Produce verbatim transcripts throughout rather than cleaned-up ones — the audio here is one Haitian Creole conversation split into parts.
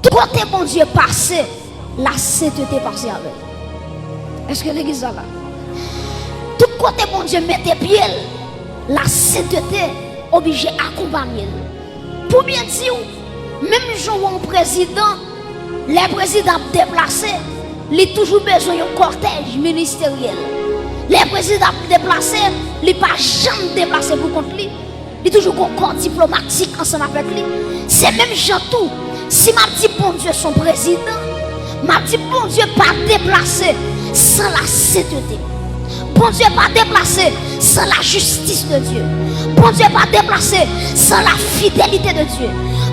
Tout kote Bondye pase, lasentete pase avè l. Èske legliz la la? Tout kote Bondye mete pye l, lasentete oblije akonpanye l. Pou byen di w, menm jan w wè yon prezidan, lè prezidan ap deplase, li toujou bezwen yon kòtèj ministeryèl. Lè prezidan ap deplase, li pa janm deplase pou kont li. Li toujou gon kò diplomatik ansanm avèk li. Se menm jan tou, si m ap di Bondye se yon prezidan, m ap di Bondye pa deplase san lasentete. Bondye pa deplase san lajistis de Dye. Bondye pa deplase san lafidelite de Dye.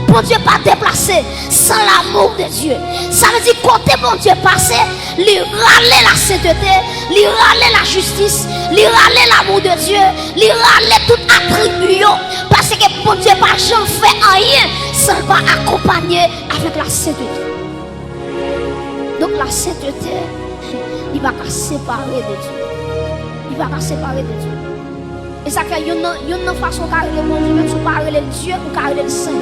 Bondye pa deplase san lamou de Dye. Sa vle di kote Bondye pase, li rale lasentete, li rale lajistis, li rale lamou de Dye, li rale tout atribi yo. Paske Bondye pa janm fè anyen san l pa akonpanye avèk lasentete. Donk, lasentete, li pa ka separe de Dye. Li pa ka separe de Dye. E sa k fè youn nan, youn nan fason w ka rele Bondye, menm si w pa rele l Dye, ou ka rele l Sen.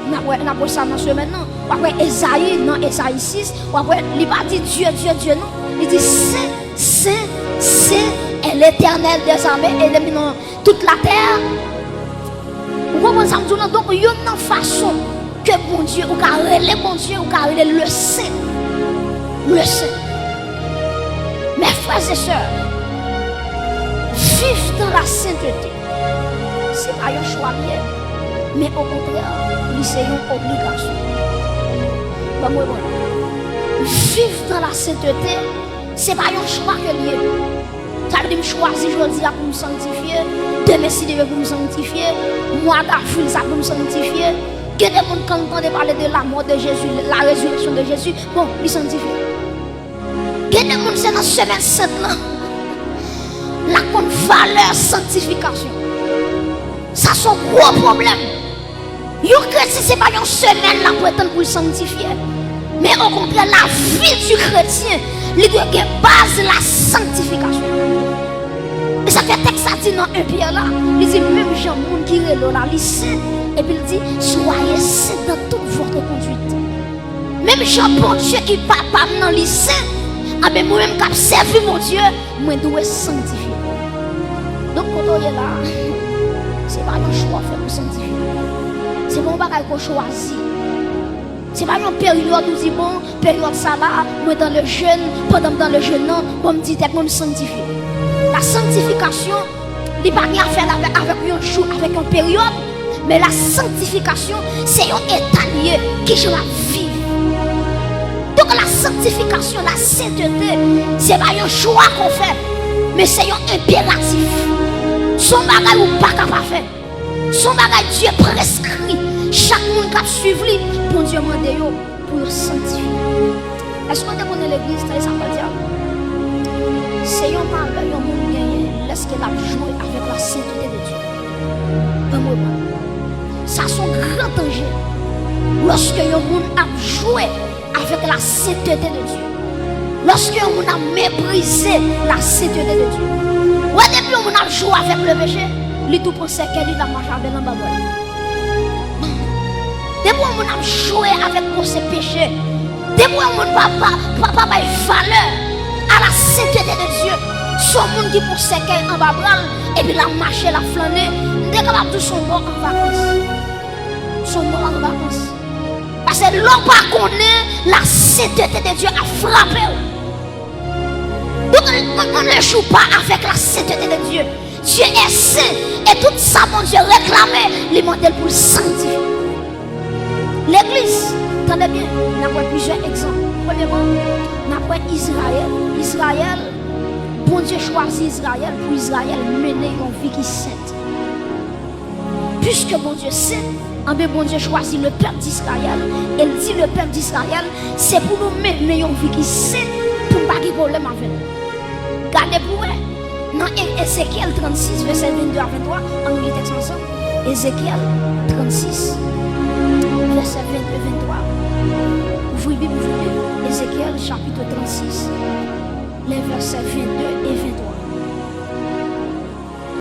N ap wè, n ap wè sa nan semèn nan. W ap wè Ezayi, nan Ezayi sis, w ap wè, li pa di Dye, Dye, Dye, non. Li di Sen, Sen, Sen est l'Éternel des armées, e depi nan tout latè. Ou konprann sa m di w lan? Donk, youn nan fason ke Bondye, ou ka rele Bondye, ou ka rele l le Sen. Le Sen. Mes frères et sœurs, vivre dans la sainteté, se pa yon chwa l ye, men okontrè, li se yon obligasyon. Ban m reprann. Vivre dans la sainteté, se pa yon chwa ke l ye. Sa vle di m chwazi jodi a pou m sanktifye, demen si Dye vle pou m sanktifye, mwa davril sa pou m sanktifye. Gen de moun, kan n tande pale de la mort de Jésus, la résurrection de Jésus, bon, li sanktifye. Gen de moun, se nan semèn sent lan l ap konn valè sanktifikasyon. Sa se yon gwo pwoblèm. Yon kretyen, se pa yon semèn l ap pretann pou l sanktifye. Men okontrè, lavi di kretyen, li dwe gen baz la sanktifikasyon. E sa fè tèks la di nan en Pyè la, li di, menm jan moun ki rele w la, li sen, epi l di, soyez saints dans toute votre conduite. Menm jan Bondye ki papa m nan, li sen, anben, mwen menm k ap sèvi Bondye, mwen dwe sanktifye. Donk, kote w ye la a, se pa yon chwa w fè pou sanktifye. Se pa yon bagay ke w chwazi. Se pa yon peryòd ou di, bon, peryòd sa la, mwen dans le jeûne, pandan m dans le jeûne nan, bon, m di tèt mwen, m sanktifye. La sanktifikasyon, li pa gen afè avèk, avèk yon jou, avèk yon peryòd, men la sanktifikasyon, se yon eta l ye, kijan w ap viv. Donk, la sanktifikasyon, la sentete, se pa yon chwa ke w fè, men se yon enperatif. Se yon bagay ou pa ka pa fè. Se yon bagay Dye preskri. Chak moun k ap swiv li, Bondye mande yo pou yo sanktifye. Èske w te konnen legliz, tande sa m pral di a? Se yon malè yon moun genyen lèske l ap jwe avèk la sentete de Dye. Ban m reprann. Sa se yon gran danje. Lòske yon moun ap jwe avèk la sentete de Dye. Lòske yon moun ap meprize la sentete de Dye. Ou wè, depi yon moun ap jwe avèk le peche, li tou pran sèkèy li, l ap mache avè l anba bra l. Depi yon moun ap jwe avèk panse peche, depi yon moun pa, pa, pa, pa bay valè a la sentete de Dye, se yon moun ki pran sèkèy anba bra l, epi l ap mache, l ap flannen, m te kapab di w se yon mò an vakans. Se yon mò an vakans. Paske lè w pa konnen, la sentete de Dye ap frape w. Donk, on, on ne joue pas avec la sainteté de Dieu. Dieu est saint, et tout sa Bondye reklame, li mande l pou l sanktifye. Legliz, tande byen, n ap wè plizyè egzanp. Premyèman, n ap wè Izrayèl. Izrayèl, Bondye chwazi Izrayèl pou Izrayèl mennen yon vi ki sent. Puiske Bondye sen, anben, Bondye chwazi le pèp di Izrayèl, e l di le pèp di Izrayèl, se pou nou mennen yon vi ki sen, pou n pa gen pwoblèm avè l. Gade pou wè, nan E-, Ezekyèl trannsis, vèsè vennde a venntwa, an nou li tèks la ansanm. Ezekyèl trannsis, vèsè vennde, venntwa. Ouvri Bib, ouvri Bib. Ezekyèl, chapit trannsis, lè vèsè vennde e venntwa.